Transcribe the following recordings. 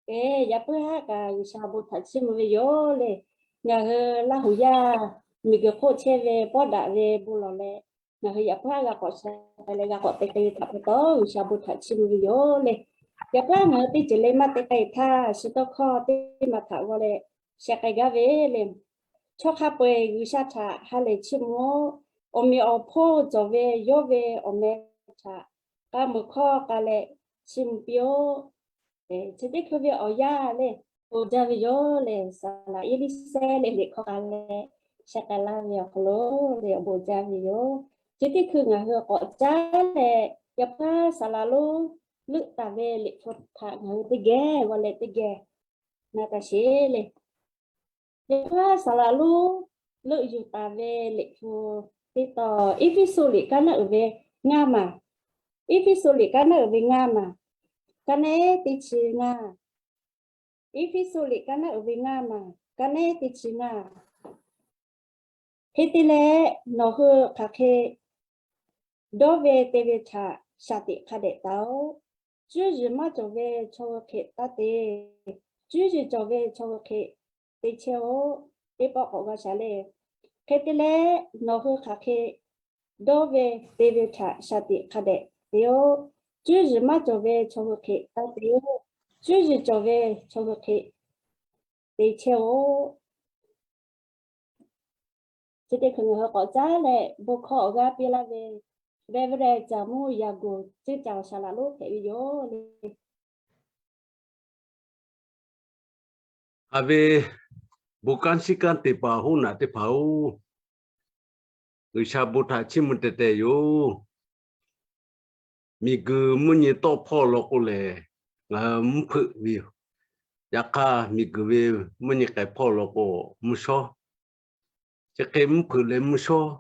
Eˬ, yaꞈ puiˉ haˉ kaꞈ G'uiˬsha bon htaꞈ chiˇ mvuh ve yoˬ le. Ngaˬ hui Laˇ huˍ yaˇ miˬguiˬ hk'oˆ chehˇ ve pawˆ daꞈ ve bon lawˬ leh, ngaˬ hui yaꞈ puiˉ haˉ g'a k'awꞈ sha k'ai leh g'a k'awꞈ te k'ai ve htaꞈ pa taw, G'uiˬsha bon htaꞈ chiˇ mvuh ve yoˬ le. Yaꞈ puiˉ haˉ ngaˬ hui teˇ ceuˬ le maˇ te k'ai htaˇ, shi tawˇ hkawˇ teˇ maˬ htaꞈ g'aw leh sheh k'ai gaˇ ve le. Chaw hk'a peu-eˬ G'uiˬsha htaꞈ ha lehˬ chiˇ mvuh-oˆ. Awˬ meꞈ awˬ hponˇ cawˬ ve yawˇ ve awˬ meh htaꞈ k'a meuˬ hkawˇ k'a leh chiˇ mvuh piˇ-oˆ. Chi teˇ hkui ve awˬ yanˇ le, bon jaˇ ve yoˬ le. Saˍ laꞈ Eˇliˇsehˇ le liꞈ hkawˇ k'a leh sheh k'ai laˇ ve awˬ hk'aw lo le, awˬ bon jaˇ ve yoˬ. Chi teˇ hkui ngaˬ hui k'awꞈ caˉ leh, yaꞈ puiˉ saˍ laꞈ lonˉ leuˆ taˍ ve liꞈ hpu htaꞈ ngaˬ hui teˇ geh g'aw leh teˇ geh na taˍ sheˍ le. Yaꞈ puiˉ saˍ laꞈ lonˉ leuˆ yuˬ taˍ ve liꞈ hpu teˇ tawn, Eˇfeˇsuꞈ liꞈ kaˉ naˉ uiˍ ve ngaˇ maˬ, Eˇfeˇsuꞈ liꞈ kaˉ naˉ uiˍ ve ngaˇ maˬ, kaˇ nehˉ teˇ chi ngaˇ. Eˇfeˇsuꞈ liꞈ kaˉ naˉ uiˍ ve ngaˇ maˬ, kaˇ nehˉ teˇ chi ngaˇ. Hk'e te leh, nawˬ hui hk'aˬ hk'e dawˇ ve te ve htaꞈ shaˍ tiꞈ hk'a dehꞈ taˍ-oꞈ. Cuˇ yiˍ maˇ cawˬ ve chaw hui hk'e taˇ te. Cuˇ yiˍ cawˬ ve chaw hui hk'e te chehˇ-oˆ. Teˇ pawˆ k'awꞈ g'a shaˍ le. Hk'e te leh, nawˬ hui hk'aˬ hk'e dawˇ ve te ve htaꞈ shaˍ tiꞈ hk'a dehꞈ te-oˆ. Cuˇ yiˍ maˇ cawˬ ve chaw hui hk'e taˇ te-oˆ. Cuˇ yiˍ cawˬ ve chaw hui hk'e te chehˇ-oˆ. Chi teˇ hkui ngaˬ hui k'awꞈ caˉ leh bon hkawˇ awˬ g'aˇ piˇ laˇ ve Reverend Caˍ Mvuhˇ Yaˍ Goˍ ceˇ caˬ awˬ shaˍ laꞈ lonˉ hpehꞈ ve yoˬ le. Aˬ ve, bon kanˉ shiˉ kanˉ te paˍ hoˉ naꞈ teˇ hpaˍ-oˬ, G'uiˬsha bon htaꞈ chiˇ mvuh teh teh yoˬ. Miˬguiˬ mvuhˇ nyi tawˆ hpawˇ law k'o lehˬ, ngaˬ hui mvuhˇ hpeuꞈ ve yoˬ. Yaꞈ hk'aˇ, miˬguiˬ ve mvuhˇ nyi k'ai hpawˇ law k'o, mvuhˇ shawˉ, chi hk'e mvuhˇ hpeuꞈ leh mvuhˇ shawˉ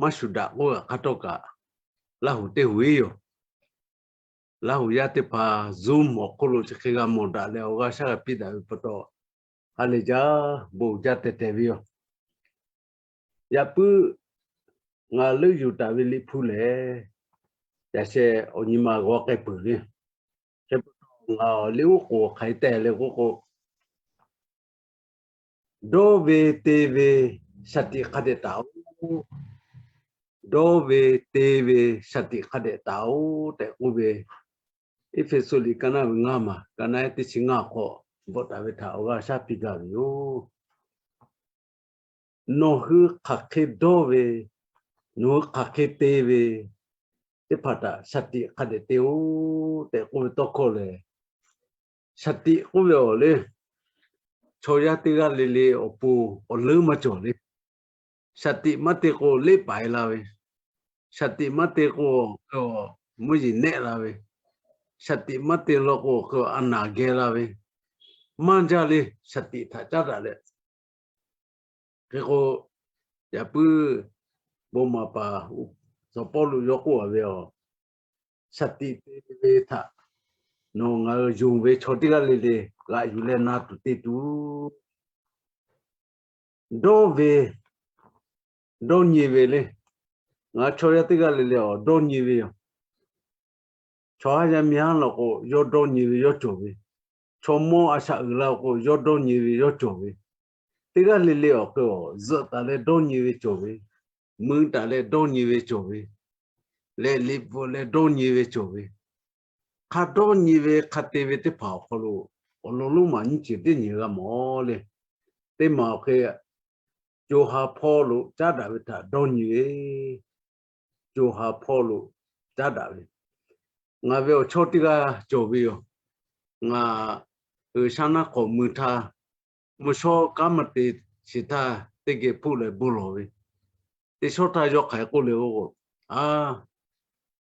maˇ shuˍ daꞈ k'oˆ ve hk'a htawˇ kaꞈ, Laˇ huˍ teˇ huˍ iˉ yoˬ. Laˇ huˍ yaˇ teˇ hpaˍ Zoom awˬ hk'oˆ lo chi hk'e g'a mawˬ daꞈ leh awˬ g'aˇ shaˉ g'a piˇ daꞈ ve pa taw, ha lehˬ jaˇ, bon jaˇ teh teh ve yoˬ. Yaꞈ puiˉ ngaˬ leuˆ yuˬ taˍ ve liꞈ hpu lehˬ, yaꞈ sheh awˬ nyi ma g'aw k'ai peuˬ le. Hk'e pa taw, ngaˬ awˬ liˇ oˉ k'oˍ hk'aˬ hk'e te leh k'oˆ k'o, dawˇ ve te ve shaˍ tiꞈ hk'a dehꞈ taˍ-oꞈ. Dawˇ ve te ve shaˍ tiꞈ hk'a dehꞈ taˍ-oꞈ tehꞈ k'oˆ ve, Eˇfeˇsuꞈ liꞈ kaˇ naˉ ve ngaˇ maˬ, kaˇ naˉ teˇ chi ngaˇ awˬ hk'aw bvuhꞈ taˍ ve htaꞈ awˬ g'aˇ shaˉ piˇ gaˇ ve yoˬ. Nawˬ hui hk'aˬ hk'e dawˇ ve, nawˬ hui hk'aˬ hk'e te ve teˇ hpaˍ htaꞈ shaˍ tiꞈ hk'a dehꞈ te-oꞈ tehꞈ k'oˆ ve tawˇ hkawˇ lehˬ, shaˍ tiꞈ k'oˆ ve awˬ le, chaw yaˇ teˇ g'aˇ le le awˬ pon awˬ leuˉ maˇ cawˬ le. Shaˍ tiꞈ maˇ te k'o, leˆ paiˍ la ve. Shaˍ tiꞈ maˇ te k'o, mvuhˇ yeˬ nehˆ la ve. Shaˍ tiꞈ maˇ te law k'o, a naˍ geh la ve. Maˇ jaˇ le, shaˍ tiꞈ htaꞈ caˉ daꞈ leh. Hk'e k'o, yaꞈ puiˉ bon maˍ paˍ Saˍ Pawˇluꞈ yawˇ k'oˆ a ve, shaˍ tiꞈ te ve htaꞈ nawˬ ngaˬ hui yonˍ ve chaw teˇ g'aˇ le le g'aꞈ yuˬ leh na tuˬ te tuˬ. Dawˇ ve, dawˇ nyi ve le. Ngaˬ hui chaw yaˇ teˇ g'aˇ le le awˬ dawˇ nyi ve yoˬ. Chaw haˉ yaˇ miˇ haˉ law k'o, yawˇ dawˇ nyi ve yawˇ cawˬ ve. Chaw mawˇ a shaꞈ uiˍ la k'o, yawˇ dawˇ nyi ve yawˇ cawˬ ve. Teˇ g'aˇ le le awˬ hk'e awˬ zuhꞈ taˍ leh dawˇ nyi ve cawˬ ve, mui taˍ leh dawˇ nyi ve cawˬ ve, lehˬ liꞈ bvuhꞈ leh dawˇ nyi ve cawˬ ve, hk'a dawˇ nyi ve hk'a te ve teˇ hpaˍ awˬ hk'aw lo awˬ lawn lonˉ maˬ nyiˇ ceuˬ teˇ nyi g'a mawˬ le. Teˇ maˬ awˬ hk'e, co ha hpawˇ lo caˉ daꞈ ve htaꞈ dawˇ nyi ve, co ha hpawˇ lo caˉ daꞈ ve. Ngaˬ ve awˬ chawˇ teˇ g'aˇ cawˬ ve yoˬ. Ngaˬ hui shaˉ naˉ hk'awꞈ mui htaˇ, mvuhˇ shawˉ kanˉ maˇ te sheˍ htaˇ, teˇ geh hpoˆ leh bon lawˬ ve. Teˇ shawˉ htaˇ yawˇ hk'aˬ hk'e k'oˆ le k'o, a,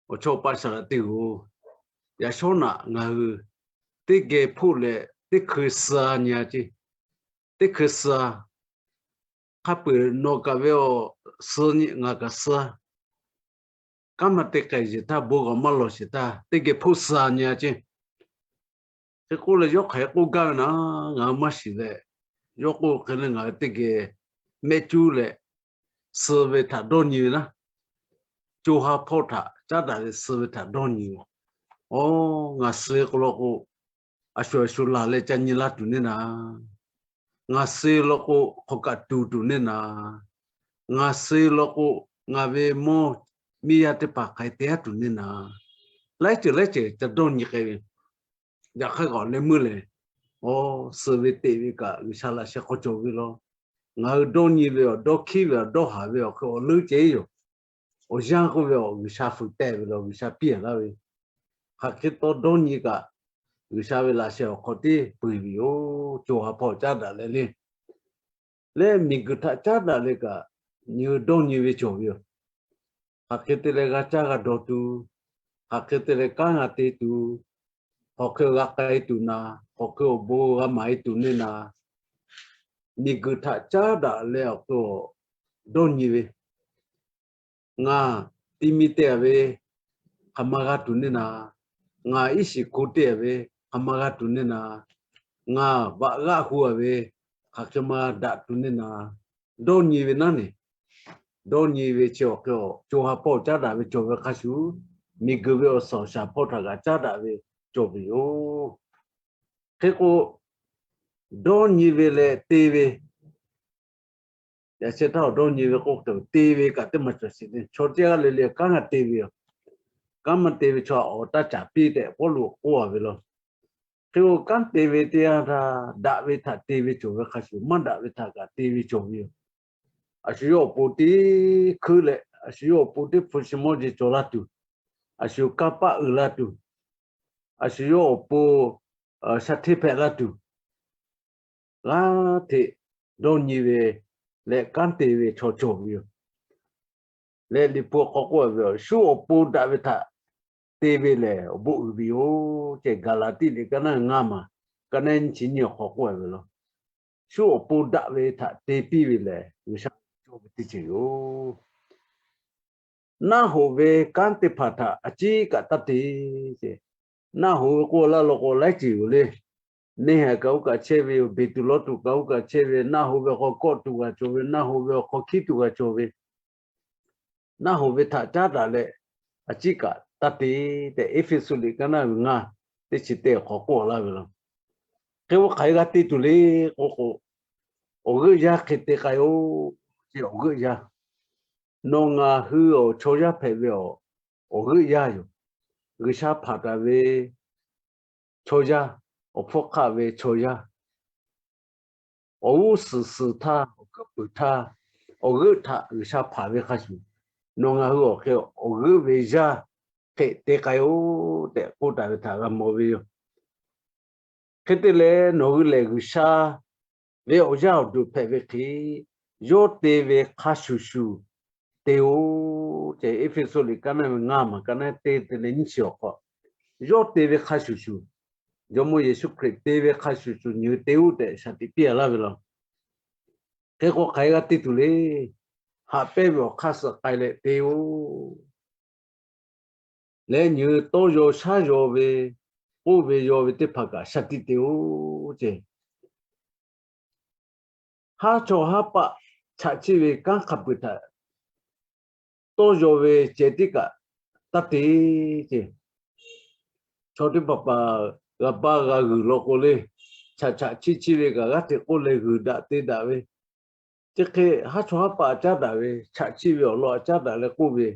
awˬ chawˇ paˆ shaˍ laꞈ teˇ g'uˬ, yaꞈ shawˉ naꞈ ngaˬ hui teˇ geh hpoˆ leh teˇ hkui suh-a nyi-a ceˇ. Teˇ hkui suh-a. Hk'a peu-eˬ nawˬ kaꞈ ve awˬ suh nyi, ngaˬ kaꞈ suh-a. Kanˉ maˇ te k'ai sheˍ htaˇ, bon g'awˬ maˇ lawˬ sheˍ htaˇ, teˇ geh hpoˆ suh-a nyi-a ceˇ. Hk'e k'oˆ leh yawˇ hk'aˬ hk'e k'oˆ gaˇ ve naˉ, ngaˬ hui maˇ shiˍ leh, yawˇ k'oˆ hk'e le ngaˬ hui teˇ geh mehˆ cuˉ leh suh ve htaꞈ dawˇ nyi ve naˉ, co ha hpawˇ htaꞈ caˉ daꞈ leh suh ve htaꞈ dawˇ nyi ve. Aˬ, ngaˬ suh-e k'o law k'o, a shu a shu laˬ leh ca nyi laˇ tuˬ neˇ naˍ. Ngaˬ suh law k'o, hk'aw kaꞈ tuˬ tuˬ neˇ naˍ. Ngaˬ suh law k'o, ngaˬ ve mawˇ miˇ yaˇ teˇ hpaˍ hk'aˬ hk'e te haˉ tuˬ neˇ naˍ. Laiˉ ceuˬ laiˉ ceuˬ ca dawˇ nyi k'ai ve. Yaꞈ hk'aˇ kaꞈ leh meuˇ lehˬ, a, suh ve teꞈ ve kaꞈ G'uiˬsha laꞈ sheh hk'aw cawˬ ve law. Ngaˬ hui dawˇ nyi ve awˬ dawˇ hkiˉ ve awˬ dawˇ haˍ ve awˬ hk'e awˬ leuˉ ceh yoˬ. Awˬ yanˇ k'oˆ ve awˬ G'uiˬsha fuiˍ tehˆ ve law, G'uiˬsha piˇ a laˇ ve. Hk'aˬ hk'e taw dawˇ nyi kaꞈ, G'uiˬsha ve laꞈ sheh awˬ hk'aw tiˉ peu eˬ ve yoˬ. Co ha hpawˇ caˉ daꞈ leh le, leh miˬguiˬ htaꞈ caˉ daꞈ leh kaꞈ, nyi dawˇ nyi ve cawˬ ve yoˬ. Hk'aˬ hk'e te leh g'a caˇ g'a dawˬ tuˬ, hk'aˬ hk'e te leh kanˉ g'a te tuˬ, hk'aˬ hk'e g'a k'ai tuˬ naˍ, hk'aˬ hk'e awˬ bon g'a maˍ e tuˬ neˇ naˍ. Miˬguiˬ htaꞈ caˉ daꞈ leh awˬ hk'e dawˇ nyi ve, ngaˬ ti mi te a ve hk'aˬ ma g'a tuˬ neˇ naˍ. Ngaˬ iˉ shiˍ hko te a ve hk'aˬ ma g'a tuˬ neˇ naˍ. Ngaˬ vaꞈ g'aˆ hu a ve hk'aˬ hk'e ma daꞈ tuˬ neˇ naˍ. Dawˇ nyi ve naˉ neˬ, dawˇ nyi ve chi awˬ hk'e co ha hpawˇ caˉ daꞈ ve cawˬ ve hk'a shuˍ, miˬguiˬ ve awˬ suhˍ awˬ shaˍ hpawˇ htaꞈ g'a caˉ daꞈ ve cawˬ ve yoˬ. Hk'e k'o, dawˇ nyi ve leh te ve, yaꞈ sheh htaˇ awˬ dawˇ nyi ve k'o, te ve kaꞈ teˇ maˬ cawˬ sheˍ le. Chaw teˇ g'aˇ le le kanˉ g'a te ve yoˬ. Kanˉ maˇ te ve chaw awˬ taˇ caˍ piˇ tehꞈ Pawˇluꞈ k'oˆ a ve law. Hk'e k'o, kanˉ te ve teˇ yanˇ htaˇ, daꞈ ve htaꞈ te ve cawˬ ve hk'a shuˍ, maˇ daꞈ ve htaꞈ kaꞈ te ve cawˬ ve yoˬ. A shu yawˇ awˬ pon teˇ hkeuˉ leh, a shu yawˇ awˬ pon teˇ hpu shi mawˇ jeˬ cawˬ la tuˬ, a shu kanˇ paˆ uiˍ la tuˬ, a shu yawˇ awˬ pon sha hteˇ hpehꞈ la tuˬ, g'aˇ hteꞈ dawˇ nyi ve leh kanˉ te ve chaw cawˬ ve yoˬ. Leh Liꞈ hpu hk'aw k'oˆ ve, shu awˬ pon daꞈ ve htaꞈ te ve lehˬ awˬ bon uiˍ ve yoˬ ceh, Gaˍlaˍtiˆ liꞈ kaˉ naˉ ngaˇ maˬ, kaˉ naˉ nyiˇ chi nyiˇ awˬ hk'aw k'oˆ ve law. Shu awˬ pon daꞈ ve htaꞈ te piˇ ve lehˬ, G'uiˬsha cawˬ ve teˇ ceuˬ yoˬ. Naˆ hoꞈ ve kanˉ teˇ hpaˍ htaꞈ a ciˉ kaꞈ taˇ te ce. Naˆ hoꞈ ve k'oˆ laˇ law k'o laiˉ ceuˬ yoˬ le. Neˇ haiˬ kaꞈ oˇ kaꞈ chehˇ ve yoˬ. Beˬ tuˬ lawˇ tuˬ kaꞈ oˇ kaꞈ chehˇ ve. Naˆ hoꞈ ve hk'aw kawˆ tuˬ g'a cawˬ ve, naˆ hoꞈ ve awˬ hk'aw hkiˉ tuˬ g'a cawˬ ve, naˆ hoꞈ ve htaꞈ caˉ daꞈ leh, a ciˉ kaꞈ taˇ te tehꞈ, Eˇfeˇsuꞈ liꞈ kaˉ naˉ ve ngaˇ, teˇ chi teˇ awˬ hk'aw k'oˆ laˇ ve law. Hk'e k'o, hk'aˬ hk'e g'a te tuˬ le k'oˆ k'o, awˬ g'euˆ yaˇ hk'e te k'ai-o ce. Awˬ g'euˆ yaˇ, nawˬ ngaˬ hui awˬ chaw yaˇ hpehꞈ ve awˬ, awˬ g'euˆ yaˇ yoˬ. G'uiˬsha hpanˍ taˍ ve chaw yaˇ, awˬ hpfuhˇ hk'aˆ ve chaw yaˇ, awˬ g'uˇ suhˍ suhˍ htaˇ, awˬ kuiˉ puiˍ htaˇ, awˬ g'euˆ htaꞈ G'uiˬsha hpanˍ ve hk'a shuˍ, nawˬ ngaˬ hui awˬ hk'e awˬ g'euˆ ve yaˇ hk'e te k'ai-o tehꞈ k'oˆ taˍ ve htaꞈ g'a mawˬ ve yoˬ. Hk'e te leh, nawˬ hui lehˬ G'uiˬsha ve awˬ yaˇ awˬ duˬ hpehꞈ ve hk'e, yawˇ te ve hk'a shuˍ shuˍ te-o ce. Eˇfeˇsuꞈ liꞈ kaˉ naˉ ve ngaˇ maˬ, kaˉ naˉ teˇ te leh nyiˇ chi awˬ hk'aw, yawˇ te ve hk'a shuˍ shuˍ, Jawˇmawˇ Yeˍsuˆ Hkriꞈ te ve hk'a shuˍ shuˍ nyi-o te-o tehꞈ shaˍ tiꞈ piˇ a laˇ ve law. Hk'e k'o, hk'aˬ hk'e g'a te tuˬ le. Haꞈ pehnˇ ve awˬ hk'aˇ suh k'ai leh te-o leh, nyi-o tawˇ yaw shaˉ yaw ve, k'oˆ ve yaw ve teˇ hpaˍ kaꞈ shaˍ tiꞈ te-o ce. Haˉ chawˇ haˉ paˆ chaꞈ chiˆ ve kanˉ hk'a peuˬ htaꞈ tawˇ yaw ve ceh tiˉ kaꞈ taˇ te ce. Chaw teˇ hpaˍ hpaˍ g'a baˇ g'a g'uiˬ law k'o le, chaꞈ chaꞈ chiˆ chiˆ ve kaꞈ g'aˇ hteꞈ k'oˆ leh g'uiˬ daꞈ te daꞈ ve, chi hk'e haˉ chawˇ haˉ paˆ a caˉ daꞈ ve, chaꞈ chiˆ ve awˬ lawn a caˉ daꞈ leh k'oˆ ve,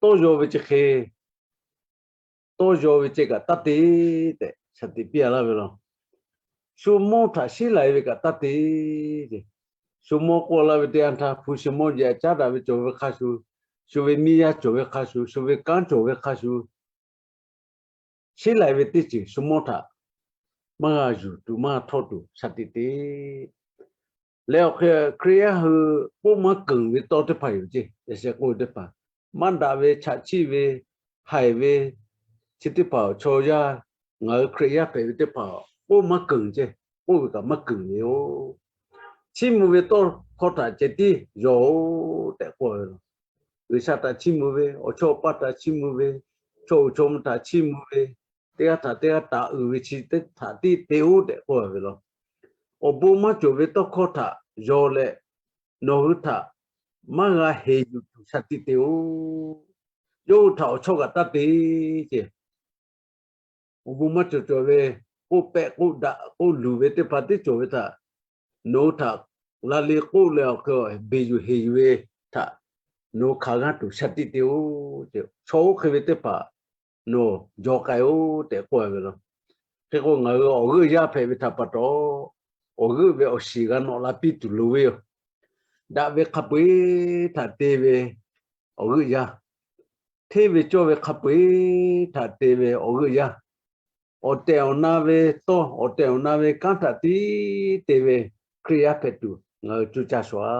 tawˇ yaw ve chi hk'e tawˇ yaw ve ceh kaꞈ taˇ te tehꞈ shaˍ tiꞈ piˇ a laˇ ve law. Shu mawˇ htaꞈ sheˉ laiˬ ve kaꞈ taˇ te ce. Shu mawˇ k'oˆ laˇ ve teˇ yanˇ htaˇ, hpu shi mawˇ jeˬ a caˉ daꞈ ve cawˬ ve hk'a shuˍ, shu ve miˇ yaˇ cawˬ ve hk'a shuˍ, shu ve kanˉ cawˬ ve hk'a shuˍ, sheˉ laiˬ ve teˇ ceuˬ shu mawˇ htaꞈ maˇ g'a yuˬ tuˬ maˇ g'a htawˇ tuˬ shaˍ tiꞈ te leh, awˬ hk'e Hkriꞈ yaˇ hui k'oˆ maˇ keunˍ ve tawˇ teˇ hpaˍ yoˬ ce. Yaꞈ sheh k'oˆ ve teˇ hpaˍ, maˇ daꞈ ve, chaꞈ chiˆ ve, haiˬ ve, chi teˇ hpaˍ awˬ chaw yaˇ, ngaˬ hui Hkriꞈ yaˇ hpehꞈ ve teˇ hpaˍ k'oˆ maˇ keunˍ ce. K'oˆ ve kaꞈ maˇ keunˍ ve yoˬ. Chiˇ mvuh ve tawˇ hkawˇ htaꞈ ceh tiˉ yaw-o tehꞈ k'oˆ ve law. G'uiˬsha htaꞈ chiˇ mvuh ve, awˬ chawˇ awˬ paˇ htaꞈ chiˇ mvuh ve, chaw uiˍ chaw mvuh htaꞈ chiˇ mvuh ve, teˇ g'aˇ htaꞈ teˇ g'aˇ taˍ uiˍ ve chi teˇ htaꞈ tiˉ te-o tehꞈ k'oˆ ve law. Awˬ bon maˇ cawˬ ve tawˇ hkawˇ htaꞈ yaw leh, nawˬ hui htaꞈ maˇ g'a heˍ yuˬ tuˬ shaˍ tiꞈ te-o. Yawˇ hui htaꞈ awˬ chawˇ kaꞈ taˇ te ce. Awˬ bon maˇ cawˬ cawˬ ve k'oˆ pehˆ k'oˆ daꞈ k'oˆ luˬ ve teˇ hpaˍ teˇ cawˬ ve htaꞈ nawˬ hui htaꞈ la le k'oˆ leh awˬ hk'e beˬ yuˬ heˍ yuˬ ve htaꞈ nawˬ hui hk'aˬ g'aˇ tuˬ shaˍ tiꞈ te-o. Chaw oˇ hk'e ve teˇ hpaˍ nawˬ jaw k'ai-o tehꞈ k'oˆ ve laˬ. Hk'e k'o ngaˬ hui awˬ g'euˆ yaˇ hpehꞈ ve htaꞈ pa taw, awˬ g'euˆ ve awˬ shiˍ g'a nawꞈ la piˇ tuˬ loˍ ve yoˬ. Daꞈ ve hk'a peu-eˬ htaꞈ te ve awˬ g'euˆ yaˇ, hteˇ ve cawˇ ve hk'a peu-eˬ htaꞈ te ve awˬ g'euˆ yaˇ, awˬ tehˬ awˬ na ve tawˇ, awˬ tehˬ awˬ na ve kanˉ htaꞈ tiˉ te ve Hkriꞈ yaˇ hpehꞈ tuˬ ngaˬ hui coˇ caˇ sho-a.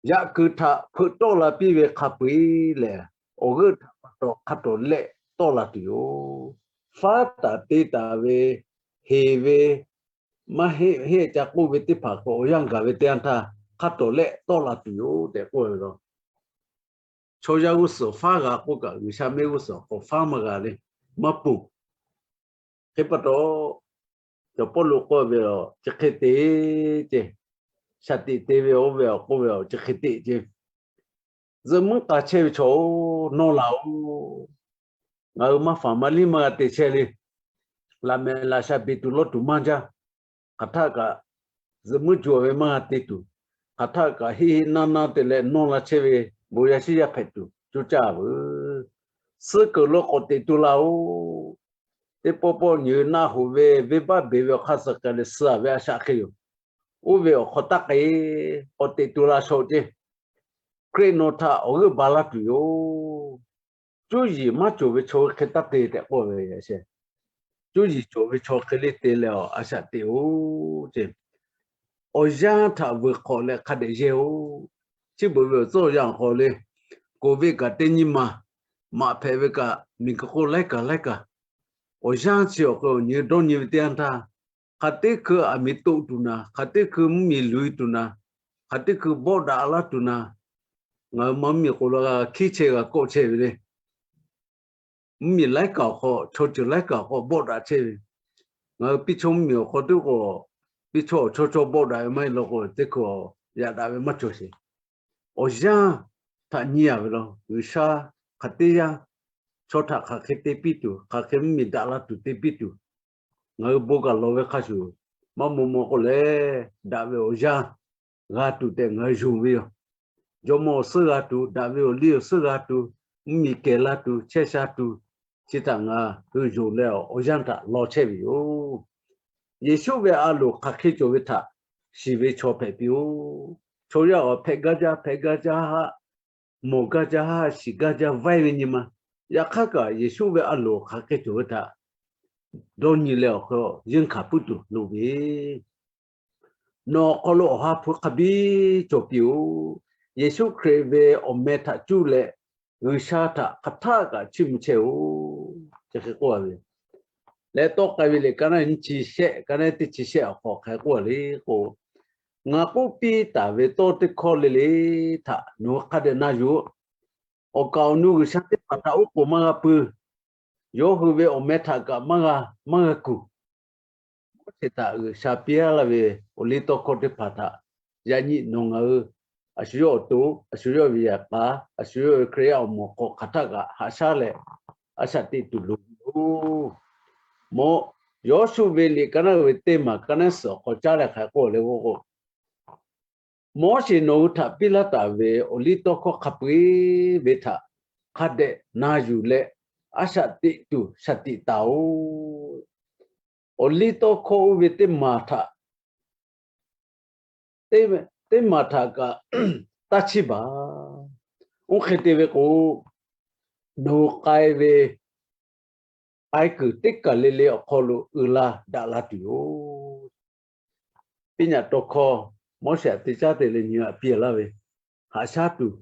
Yaꞈ kuiˬ htaꞈ hpeuꞈ tawˆ la piˇ ve hk'a peu-eˬ lehˬ, awˬ g'euˆ htaꞈ pa taw hk'a tawˍ lehˆ tawˆ la tuˬ yoˬ. Faˉ taˍ te taˍ ve, heˍ ve, maˇ heˆ heˆ ca k'oˆ ve teˇ hpaˍ hk'e awˬ yanˇ gaˬ ve teˇ yanˇ htaˇ hk'a tawˍ lehˆ tawˆ la tuˬ yoˬ tehꞈ k'oˆ ve laˬ. Chaw yaˇ g'uˇ suhˍ faˉ g'a k'oˆ kaꞈ, G'uiˬsha mehˆ g'uˇ suhˍ k'awꞈ faˉ maˇ g'a le, maˇ ponˬ. Hk'e pa taw, cawˬ Pawˇluꞈ k'oˆ ve, chi hk'e te ce, shaˍ tiꞈ te ve oˇ ve awˬ k'oˆ ve, chi hk'e te ce, zuhꞈ muiˉ k'a chehˇ ve chaw-oˬ, nawˇ laˬ-oˬ. Ngaˬ hui maˇ faˍ maˇ liˇ maˇ g'a te chehˇ le. Laꞈ mehˍ laꞈ sha beˬ tuˬ lawˇ tuˬ maˇ jaˇ. Hk'aˬ htaˆ kaꞈ zuhꞈ muiˉ juˬ ve maˇ g'a te tuˬ, hk'aˬ htaˆ kaꞈ heˆ heˆ naˇ naˇ te leh nawˇ la chehˇ ve bon yaˇ shiˉ yaˇ hpehꞈ tuˬ coˇ caˇ veuˬ. Suhˉ keunˍ lo k'awꞈ teꞈ tu laˇ-oˬ. Teˇ pawˆ pawˆ nyi naˆ hoꞈ ve venˇbaˆ beˬ ve awˬ hk'aˇ suh k'ai leh suh-a ve a shaꞈ hk'e yoˬ. Oˇ ve awˬ hk'aw taˇ k'ai, k'awꞈ teꞈ tu la shawˍ ce. Hkriꞈ nawˬ htaꞈ awˬ g'euˆ ba laˇ tuˬ yoˬ. Cuˇ yiˍ maˇ cawˬ ve chaw hk'e taˇ te tehꞈ k'oˆ ve, cuˇ yiˍ cawˬ ve chaw hk'e le te leh a shaꞈ teꞈ-oˬ ce. Awˬ yanˇ htaꞈ vuiˬ hk'awꞈ leh hk'a dehꞈ yehˇ-oˬ. Chi beuꞈ ve awˬ tcuhˉ awˬ yanˇ awˬ hk'aw le, k'oˍ ve kaꞈ teˇ nyi maˬ, maꞈ hpehꞈ ve kaꞈ miˬguiˬ hk'oˆ laiˉ kaꞈ laiˉ kaꞈ, awˬ yanˇ chi awˬ hk'e awˬ nyi dawˇ nyi ve teˇ yanˇ htaˇ, hk'aˬ teˇ hkui aˬ miˍ toꞈ tuˬ naˍ, hk'aˬ teˇ hkui mvuhˇmiˬ luˬ tuˬ naˍ, hk'aˬ teˇ hkui bawˆ daꞈ laˇ tuˬ naˍ, ngaˬ hui maˇ mvuhˇmiˬ k'oˍ la g'a hkiˉ chehˇ g'a kawˆ chehˇ ve le. Mvuhˇmiˬ laiˉ kaꞈ awˬ hk'aw, chaw ceuˬ laiˉ kaꞈ awˬ hk'aw bawˆ daꞈ chehˇ ve. Ngaˬ hui piˇ chawˇ mvuhˇmiˬ awˬ hk'aw teˇ k'o, piˇ chawˇ awˬ chawˇ chawˇ bawˆ daꞈ ve maˇ heˆ law k'o, teˇ hkui yaꞈ daꞈ ve maˇ cawˬ sheˍ. Awˬ yanˇ htaꞈ nyi-a ve law. G'uiˬsha hk'aˬ teˇ yanˇ chaw htaꞈ hk'aˬ hk'e te piˇ tuˬ, hk'aˬ hk'e mvuhˇmiˬ daꞈ la tuˬ te piˇ tuˬ, ngaˬ hui bon kaꞈ lawˬ ve hk'a shuˍ maˇ maw maw k'o leh, daꞈ ve awˬ yanˇ g'a tuˬ tehꞈ ngaˬ hui yonˍ ve yoˬ. Jawˇmawˇ awˬ suhˉ g'a tuˬ, daꞈ ve awˬ liˇ awˬ suhˉ g'a tuˬ, mvuhˇmiˬ kehˬ la tuˬ, chehˇ sha tuˬ, chi htaꞈ ngaˬ hui yonˍ leh awˬ yanˇ htaꞈ law chehˇ ve yoˬ. Yeˍsuˆ ve a loˍ hk'aˬ hk'e cawˬ ve htaꞈ shiˍ ve chaw hpehꞈ piˇ-oˬ. Chaw yaˇ awˬ hpehꞈ gaˇ jaˇ, hpehꞈ gaˇ jaˇ haˆ, mawˬ gaˇ jaˇ haˆ, shiˍ gaˇ jaˇ vaiˇ ve nyi ma. Yaꞈ hk'aˇ kaꞈ Yeˍsuˆ ve a loˍ hk'aˬ hk'e cawˬ ve htaꞈ dawˇ nyi leh awˬ hk'aw yeunˇ hkanˍ puiˉ tuˬ loˍ ve, nawˬ awˬ hk'aw lo awˬ ha hpu hk'a biˇ cawˬ piˇ-oˬ. Yeˍsuˆ Hkriꞈ ve awˬ meh htaꞈ cuˇ leh G'uiˬsha htaꞈ hk'aˬ htaˆ kaꞈ chiˇ mvuh chehˇ-oˬ, chi hk'e k'oˆ ve leh, tawˆ k'ai ve liꞈ ka naˉ nyiˇ chi shehˆ, ka naˉ teˇ chi shehˆ awˬ hk'aw hk'aˬ hk'e k'oˆ le k'o, Ngaˬ k'oˆ piˇ taˍ ve tawˇ teˇ hkawˇ le le htaꞈ nawˬ hui hk'a dehꞈ na yuˬ-oˬ. Awˬ kaˍ awˬ nu G'uiˬsha teˇ hpaˍ htaꞈ oˉ k'oˍ maˇ g'a pui. Yawˇ hui ve awˬ meh htaꞈ kaꞈ maˇ g'a, maˇ g'a kuˬ. Moˉseˍ htaꞈ G'uiˬsha piˇ laˇ ve awˬ liˇ tawˇ hkawˇ teˇ hpaˍ htaꞈ yaꞈ nyi nawˬ ngaˬ hui, a shu yawˇ awˬ to, a shu yawˇ ve yaꞈ k'aˍ, a shu yawˇ ve Hkriꞈ yaˇ awˬ moˍ hk'aw hk'aˬ htaˆ kaꞈ haꞈ shaˉ leh a shaꞈ teꞈ tuˬ loˍ ve yoˬ. Mawˇ, Yawˇsuˆ ve liꞈ ka naˉ ve teˇ maˬ ka naˉ suhˍ awˬ hk'aw caˉ leh hk'aˬ hk'e k'oˆ le k'o, Moˉseˍ nawˬ hui htaꞈ piˇ laˇ taˍ ve awˬ liˇ tawˇ hkawˇ hk'a peu-eˬ ve htaꞈ hk'a dehꞈ na yuˬ leh a shaꞈ teꞈ tuˬ shaˍ tiꞈ taˍ-oˬ. Awˬ liˇ tawˇ hkawˇ oˇ ve teˇ maˬ htaꞈ teˇ maˬ htaꞈ kaꞈ taˇ chiˇ baˬ. Oˇ hk'e te ve k'o, nawˬ hui k'ai ve k'ai kuiˬ teˇ kaˬ le le awˬ hk'aw lo uiˍ la daꞈ la tuˬ yoˬ. Piˇ nyaꞈ tawˇ hkawˇ, Moˉseˍ htaꞈ te caˉ te leh nyi a piˇ laˇ ve, haꞈ shaˉ tuˬ,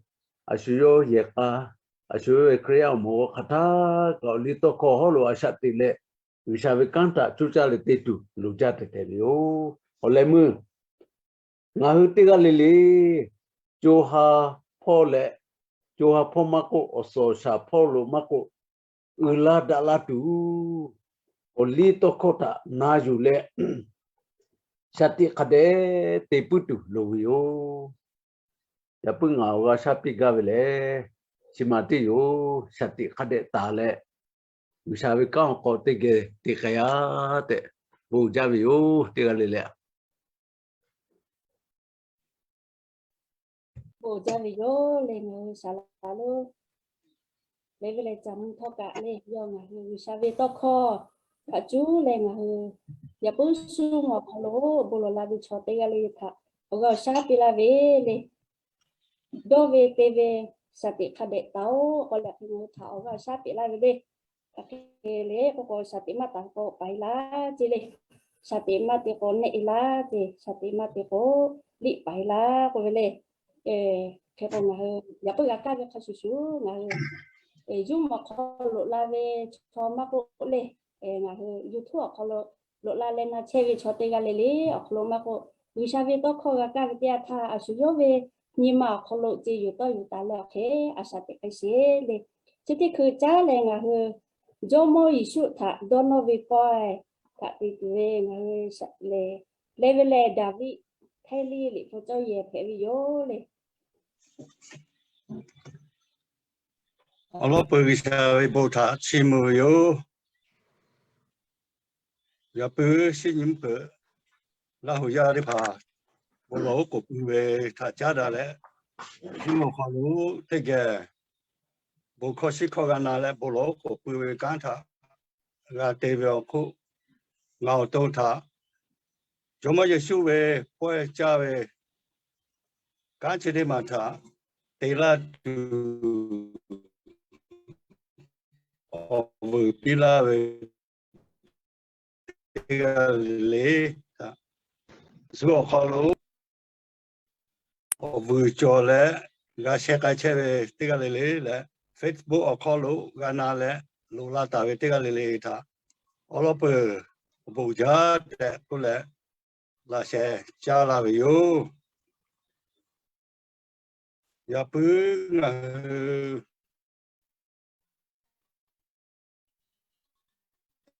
a shu yawˇ yehˬ k'a, a shu yawˇ ve Hkriꞈ yaˇ awˬ moˍ hk'aˬ htaˇ kaꞈ awˬ liˇ tawˇ hkawˇ hawˉ lo a shaꞈ teꞈ leh, G'uiˬsha ve kanˉ htaꞈ coˇ caˇ leh te tuˬ loˍ jaˇ tehꞈ tehꞈ ve yoˬ. Awˬ leh meuˇ ngaˬ hui teˇ g'aˇ le le co ha hpawˇ leh co ha hpawˇ maˇ k'oˆ, awˬ suhˍ awˬ shaˍ hpawˇ lo maˇ k'oˆ, uiˍ la daꞈ la tuˬ awˬ liˇ tawˇ hkawˇ htaꞈ na yuˬ leh shaˍ tiꞈ hk'a dehꞈ te puiˉ tuˬ loˍ ve yoˬ. Yaꞈ puiˉ ngaˬ awˬ g'a shaˉ piˇ gaˇ ve lehˬ, chi ma teˇ yoˬ. Shaˍ tiꞈ hk'a dehꞈ taˍ leh G'uiˬsha ve kanˉ awˬ hk'aw teˇ geh te k'ai-a tehꞈ bon jaˇ ve yoˬ. Teˇ g'aˇ le le, bon jaˇ ve yoˬ le. Ngaˬ hui saˍ laˍ lonˉ leh ve lehˬ, caˬ mvuh htawˇ kaꞈ le, yawˇ ngaˬ hui G'uiˬsha ve tawˇ hkawˇ htaꞈ cuˉ leh ngaˬ hui yaꞈ puiˉ suh mawˬ awˬ hk'aw lo bon lawˬ la ve chaw teˇ g'aˇ le htaꞈ awˬ g'aˇ awˬ shaˉ piˇ laˇ ve le. Dawˇ ve te ve shaˍ tiꞈ hk'a dehꞈ taˍ-oˬ k'oˆ leh, hk'e ngaˬ hui htaꞈ awˬ g'aˇ awˬ shaˉ piˇ laˇ ve le. Hk'e le k'oˆ k'o, shaˍ tiꞈ maˇ taˍ k'o paˍ e laˇ ce le. Shaˍ tiꞈ maˇ te k'o nehˆ e laˇ ce. Shaˍ tiꞈ maˇ te k'o liꞈ paˍ e laˇ k'oˆ ve le. Hk'e k'o, ngaˬ hui yaꞈ k'oˆ g'a kaˇ ve hk'a shuˍ shuˍ ngaˬ hui Zoom awˬ hk'aw lo loꞈ la ve chaw maˇ k'oˆ le, ngaˬ hui YouTube awˬ hk'aw lo loꞈ la leh na chehˇ ve chaw teˇ g'aˇ le le awˬ hk'aw lo maˇ k'oˆ, G'uiˬsha ve tawˇ hkawˇ g'a kaˇ ve teˇ yanˇ htaˇ, a shu yawˇ ve nyi ma awˬ hk'aw lo ce yuˬ tawˇ yuˬ taˍ leh awˬ hk'e a shaˍ teꞈ k'ai sheˍ le. Chi teˇ hkui caˉ leh ngaˬ hui Jawˇmawˇ Yeˍsuˆ htaꞈ dawˇ nawˇ ve pawehˇ htaꞈ te tuˬ ve ngaˬ hui lehˬ, leh ve lehˬ Daˍviˆ Htaiˇ liˇ liꞈ hpu cawˇ yehˬ hpehꞈ ve yoˬ le. Awˬ lawn peuˬ G'uiˬsha ve bon htaꞈ chiˇ mvuh ve yoˬ. Yaꞈ puiˉ shinˉ nyi mvuhˇ peuˬ Laˇ huˍ yaˇ teˇ hpaˍ bon lawˬ oˉ k'oˍ pui ve htaꞈ caˉ daꞈ leh, Zoom awˬ hk'aw lo teˇ geh bon hkawˇ shinˉ hkawˇ g'a na leh bon lawˬ oˉ k'oˍ pui ve kanˉ htaꞈ g'a te ve awˬ hk'oˆ, ngaˬ awˬ to htaꞈ Jawˇmawˇ Yeˍsuˆ ve pawehˇ caˇ ve kanˉ chi teˇ maˬ htaꞈ te laˇ tuˬ awˬ vuiˬ piˇ laˇ ve teˇ g'aˇ le le, Zoom awˬ hk'aw lo awˬ vuiˬ cawˬ leh g'a sheh k'ai chehˇ ve teˇ g'aˇ le le leh, Facebook awˬ hk'aw lo g'a na leh loꞈ la taˍ ve teˇ g'aˇ le le htaꞈ awˬ lawn peuˬ awˬ bon jaˇ tehꞈ k'oˆ leh laꞈ sheh caˇ laˇ ve yoˬ. Yaꞈ puiˉ ngaˬ hui